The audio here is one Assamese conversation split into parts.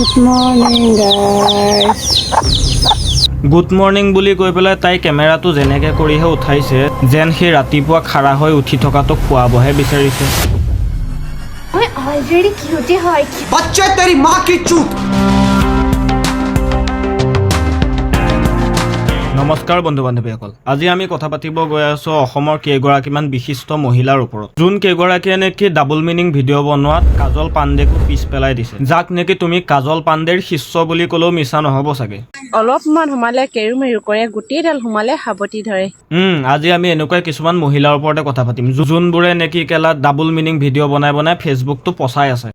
Good morning, guys. Good morning বুলি কৈ পেলাই তাই কেমেৰাটো যেনেকৈ কৰিহে উঠাইছে, যেন সেই ৰাতিপুৱা খাৰা হৈ উঠি থকাটো খুৱাবহে বিচাৰিছে। মই অলৰেডি কিউটি হয়। बच्चे, तेरी माँ की चूत। নমস্কাৰ বন্ধু বান্ধৱীসকল, আজি আমি কথা পাতিব গৈ আছোঁ অসমৰ কেইগৰাকীমান বিশিষ্ট মহিলাৰ ওপৰত, যোন কেইগৰাকীয়ে নেকি ডাবল মিনিং ভিডিঅ' বনোৱাত কাজল পাণ্ডেকো পিছ পেলাই দিছে, যাক নেকি তুমি কাজল পাণ্ডেৰ শিষ্য বুলি ক'লেও মিছা নহ'ব চাগে। অলপমান সোমালে কেৰু মেৰু কৰে, গোটেইডাল সোমালে সাৱটি ধৰে। আজি আমি এনেকুৱাই কিছুমান মহিলাৰ ওপৰতে কথা পাতিম, যোনবোৰে নেকি কেলা ডাবল মিনিং ভিডিঅ' বনাই বনাই ফেচবুকটো পচাই আছে।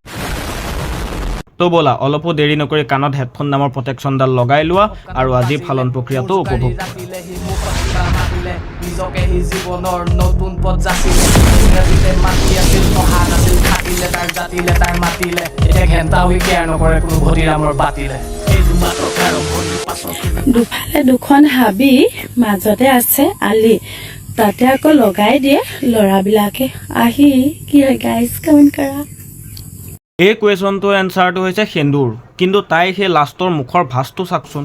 তো ব'লা, অলপো দেৰি নকৰি কাণত হেডফোন নামৰ প্ৰটেকশ্যনডাল লগাই লোৱা আৰু আজি ফালন প্ৰক্ৰিয়াটো উপভোগ কৰা। নিজকে সি জীৱনৰ নতুন পথ যাচিলে। ইংৰাজীতে মাতি আছিল, অহা নাছিল। খাটিলে তাৰ জাতিলে তাৰ মাতিলে। এতিয়া ঘেণ্টাও সি কেয়াৰ নকৰে কোনো ভটিৰামৰ বাতিলে। এইটো মাত্ৰ আৰম্ভণিৰ পাছত। দুফালে দুখন হাবি, মাজতে আছে আলি, তাতে আকৌ লগাই দিয়ে ল'ৰাবিলাকে আহি। কি হয় গাইজ, কমেণ্ট কৰা। এই কুৱেশ্যনটোৰ এনচাৰটো হৈছে সেন্দুৰ। কিন্তু তাই সেই লাষ্টৰ মুখৰ ভাঁজটো চাওকচোন।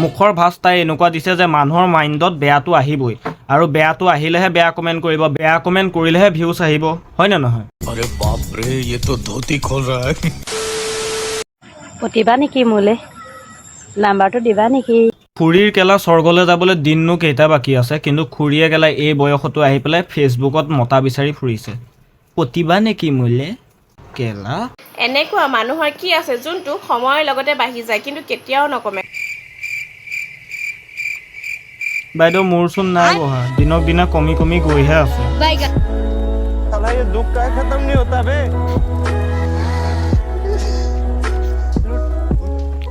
মুখৰ ভাঁজ তাই এনেকুৱা দিছে যে মানুহৰ মাইণ্ডত বেয়াটো আহিবই আৰু বেয়াটো আহিলেহে বেয়া কমেণ্ট কৰিব, বেয়া কমেণ্ট কৰিলেহে ভিউজ আহিব, হয়নে নহয়? अरे बाप रे, ये तो धोती खोल रहा है। পতিবা নেকি মোলে? নাম্বাৰটো দিবা নেকি? খুৰীৰ কেলা স্বৰ্গলৈ যাবলৈ দিননো কেইটা বাকী আছে, কিন্তু খুৰীয়ে কেলা এই বয়সতো আহি পেলাই ফেচবুকত মতা বিচাৰি ফুৰিছে। পতিবা নেকি মোলে কেলা। এনেকুৱা মানুহৰ কি আছে যোনটো সময়ৰ লগতে বাঢ়ি যায় কিন্তু কেতিয়াও নকমে? বাইদেউ, মোৰচোন নাই বঢ়া, দিনক দিনে কমি কমি গৈহে আছে। साला, ये दुख का खत्म नहीं होता बे।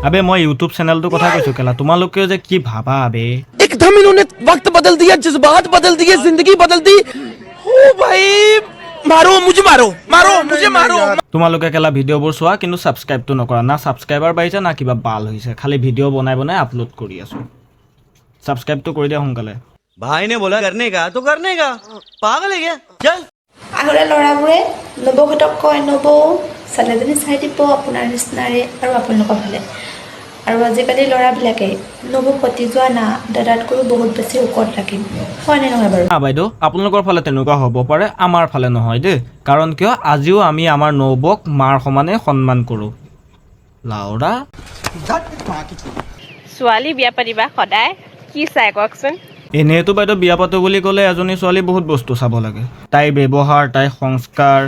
আবে, মই ইউটিউব চেনেলটোৰ কথা কৈছোঁ কেলা। তোমালোকেও যে কি ভাবা আবে। एकदम इन्होंने वक्त बदल दिया, जज्बात बदल दिए, जिंदगी बदल दी। ओ भाई, मारो मुझे, मारो, मारो मुझे, मारो। তোমালোকে কেলা ভিডিঅ'বোৰ চোৱা কিন্তু ছাবস্ক্ৰাইবটো নকৰা। না ছাবস্ক্ৰাইবাৰ বাঢ়িছে, না কিবা বাল হৈছে। খালি ভিডিঅ' বনাই বনাই আপলোড কৰি আছোঁ। ছাবস্ক্ৰাইবটো কৰি দিয়া সোনকালে। भाई ने बोला करने का तो करने का। पागल है क्या? चल। আগতে ল'ৰাবোৰে নবৌহঁতক কয়, "নবৌ, ছোৱালীজনী চাই দিব আপোনাৰ নিচিনাৰে আৰু আপোনালোকৰ ফালে।" আৰু আজিকালি ল'ৰাবিলাকে, "নবৌ, পতি যোৱা না, দাদাতকৈও বহুত বেছি ওপৰত লাগিম।" হয়নে নহয় বাৰু? না বাইদেউ, আপোনালোকৰ ফালে তেনেকুৱা হ'ব পাৰে, আমাৰ ফালে নহয় দেই। কাৰণ কিয়, আজিও আমি আমাৰ নবৌক মাৰ সমানে সন্মান কৰোঁ লাউৰা। ছোৱালী বিয়া পাতিবা, সদায় কি চাই কওকচোন? এনেইতো বাইদেউ, বিয়া পাতো বুলি ক'লে এজনী ছোৱালী বহুত বস্তু চাব লাগে। তাইৰ ব্যৱহাৰ, তাইৰ সংস্কাৰ,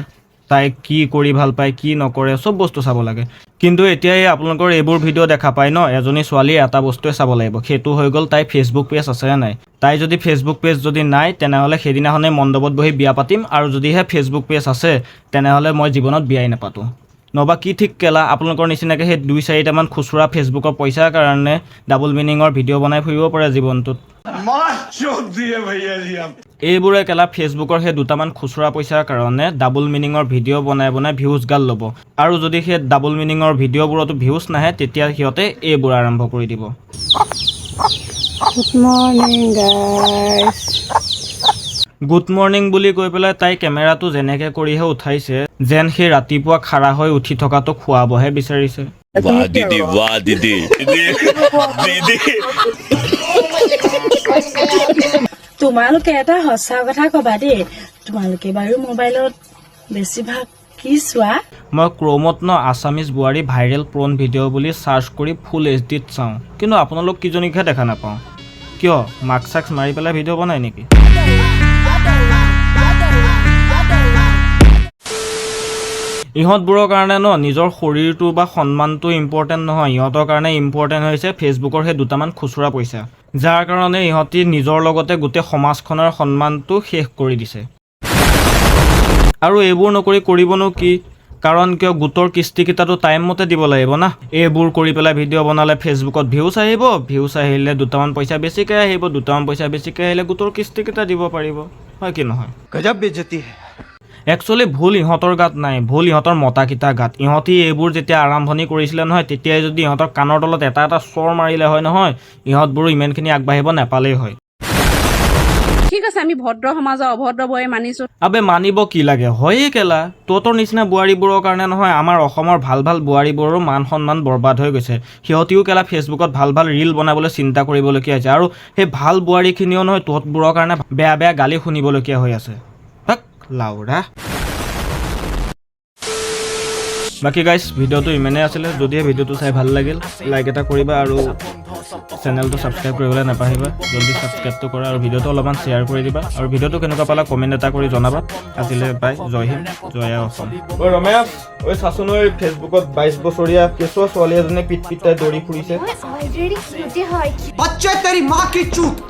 তাই কি কৰি ভাল পায়, কি নকৰে, চব বস্তু চাব লাগে। কিন্তু এতিয়া এই আপোনালোকৰ এইবোৰ ভিডিঅ' দেখা পায় ন, এজনী ছোৱালীয়ে এটা বস্তুৱে চাব লাগিব, সেইটো হৈ গ'ল তাইৰ ফেচবুক পেজ আছে নে নাই। তাই যদি ফেচবুক পেজ যদি নাই, তেনেহ'লে সেইদিনাখনেই মণ্ডপত বহি বিয়া পাতিম আৰু যদিহে ফেচবুক পেজ আছে, তেনেহ'লে মই জীৱনত বিয়াই নাপাতোঁ। নহবা কি ঠিক কেলা আপোনালোকৰ নিচিনাকৈ সেই দুই চাৰিটামান খুচুৰা ফেচবুকৰ পইচাৰ কাৰণে ডাবল মিনিঙৰ ভিডিঅ' বনাই ফুৰিব পাৰে জীৱনটোত। এইবোৰে কেলা ফেচবুকৰ সেই দুটামান খুচুৰা পইচাৰ কাৰণে ডাবল মিনিঙৰ ভিডিঅ' বনাই বনাই ভিউজ গাল ল'ব আৰু যদি সেই ডাবল মিনিঙৰ ভিডিঅ'বোৰতো ভিউজ নাহে, তেতিয়া সিহঁতে এইবোৰ আৰম্ভ কৰি দিব। Good morning, guys. Good morning বুলি কৈ পেলাই তাই কেমেৰাটো যেনেকৈ কৰিহে উঠাইছে, যেন সেই ৰাতিপুৱা খাৰা হৈ উঠি থকাটো খুৱাবহে বিচাৰিছে। वाह दीदी, वाह दीदी, दीदी। তোমালোকে এটা সঁচা কথা কবা দেই, তোমালোকে বাৰু মোবাইলত বেছিভাগ কি চোৱা? মই ক্ৰ'মত ন আছামিজ বোৱাৰী ভাইৰেল পৰ্ণ ভিডিঅ' বুলি চাৰ্চ কৰি ফুল এইচডিত চাওঁ, কিন্তু আপোনালোক কিজনীকহে দেখা নাপাওঁ। কিয়, মাস্ক চাস্ক মাৰি পেলাই ভিডিঅ' বনাই নেকি? ইহঁতবোৰৰ কাৰণে ন নিজৰ শৰীৰটো বা সন্মানটো ইম্পৰ্টেণ্ট নহয়। ইহঁতৰ কাৰণে ইম্পৰ্টেণ্ট হৈছে ফেচবুকৰ সেই দুটামান খুচুৰা পইচা, যাৰ কাৰণে ইহঁতি নিজৰ লগতে গোটেই সমাজখনৰ সন্মানটো শেষ কৰি দিছে। আৰু এইবোৰ নকৰি কৰিবনো কি? কাৰণ কিয়, গোটৰ কিস্তিকেইটাতো টাইম মতে দিব লাগিব না। এইবোৰ কৰি পেলাই ভিডিঅ' বনালে ফেচবুকত ভিউজ আহিব, ভিউজ আহিলে দুটামান পইচা বেছিকৈ আহিব, দুটামান পইচা বেছিকৈ আহিলে গোটৰ কিস্তিকেইটা দিব পাৰিব, হয় কি নহয়? गजब बेइज्जती है। একচুৱেলি ভুল ইহঁতৰ গাত নাই, ভুল ইহঁতৰ মতাকেইটাৰ গাত। ইহঁতি এইবোৰ যেতিয়া আৰম্ভণি কৰিছিলে নহয়, তেতিয়াই যদি ইহঁতৰ কাণৰ তলত এটা এটা চৰ মাৰিলে হয় নহয়, ইহঁতবোৰো ইমানখিনি আগবাঢ়িব নাপালেই হয়। সি ঠিক আছে, আমি ভদ্ৰ সমাজৰ অভদ্ৰ বোৱাৰী মানিছো। আবে, মানিব কি লাগে? হয়েই কেলা, তহঁতৰ নিচিনা বোৱাৰীবোৰৰ কাৰণে নহয় আমাৰ অসমৰ ভাল ভাল বোৱাৰীবোৰৰো মান সন্মান বৰবাদ হৈ গৈছে। সিহঁতিও কেলা ফেচবুকত ভাল ভাল ৰীল বনাবলৈ চিন্তা কৰিবলগীয়া হৈছে আৰু সেই ভাল বোৱাৰীখিনিও নহয় তহঁতবোৰৰ কাৰণে বেয়া বেয়া গালি শুনিবলগীয়া হৈ আছে। হাক লাউৰা। বাকী গাইজ, ভিডিঅ'টো ইমানেই আছিলে। যদিহে ভিডিঅ'টো চাই ভাল লাগিল, লাইক এটা কৰিবা আৰু চেনেলটো ছাবস্ক্ৰাইব কৰিবলৈ নাপাহৰিবা। জলদি ছাবস্ক্ৰাইবটো কৰা আৰু ভিডিঅ'টো অলপমান শ্বেয়াৰ কৰি দিবা আৰু ভিডিঅ'টো কেনেকুৱা পালা কমেণ্ট এটা কৰি জনাবা। আজিলৈ বাই, জয় হিন্দ, জয় আই অসম। ঐ ৰমেশ, ঐ চাচোন ঐ, ফেচবুকত 22 বছৰীয়া কেঁচুৱা ছোৱালী এজনীয়ে পিট পিটাই দৌৰি ফুৰিছে। মই অলৰেডি কিউটে হয়। बच्चे, तेरी माँ की चूत।